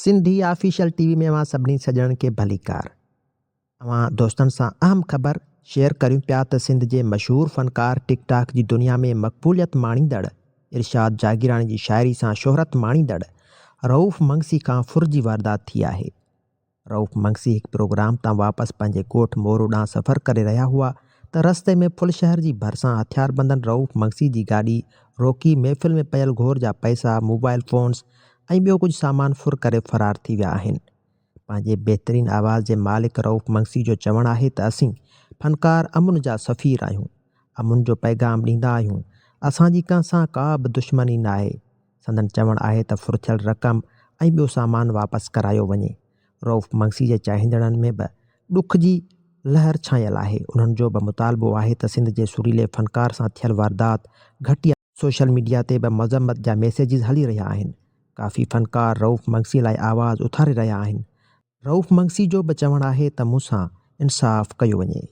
Sindhi official ٽي V ۾ اوهان سڀني سڄڻن کي ڀليڪار. اوهان دوستن سان اهم خبر شيئر ڪريون پيا ته سنڌ جي مشهور فنڪار ٽڪ ٽاڪ جي دنيا ۾ مقبوليت ماڻيندڙ ارشاد جاگيراڻي جي شاعري سان شهرت ماڻيندڙ رئوف منگسي کان ڦر جي واردات ٿي آهي. رئوف منگسي هڪ پروگرام تان واپس پنهنجي ڳوٺ مورو ڏانهن سفر ڪري رهيا هئا ته رستي ۾ ڦل شهر جي ڀرسان هٿياربندن رئوف منگسي جي گاڏي روڪي محفل ۾ پيل گهور جا پئسا، موبائل فونز ۽ ٻيو ڪجهه سامان ڦر ڪري فرار ٿي ويا آهن. پنهنجي بهترين آواز جي مالڪ رئوف منگسي جو چوڻ آهي ته اسين فنڪار امن جا سفير آهيون، امن جو پيغام ڏيندا آهيون، اسان جي ڪنهن سان ڪا به دشمني ناهي، سندن چوڻ آهي ته ڦر ٿيل رقم ۽ ٻيو سامان واپس ڪرايو وڃي. رئوف منگسي جي چاهيندڙن ۾ به ڏک جي لهر ڇانيل آهي. انهن جو به مطالبو آهي ته سنڌ جي سريلي فنڪار سان ٿيل واردات گهٽيا. سوشل ميڊيا تي به مذمت جا ميسيجز هلي رهيا آهن. ڪافي فنڪار رئوف منگسي لاء آواز اٿاري رهيا آهن. رئوف منگسي جو به چوڻ آهي ته مون سان انصاف ڪيو وڃي.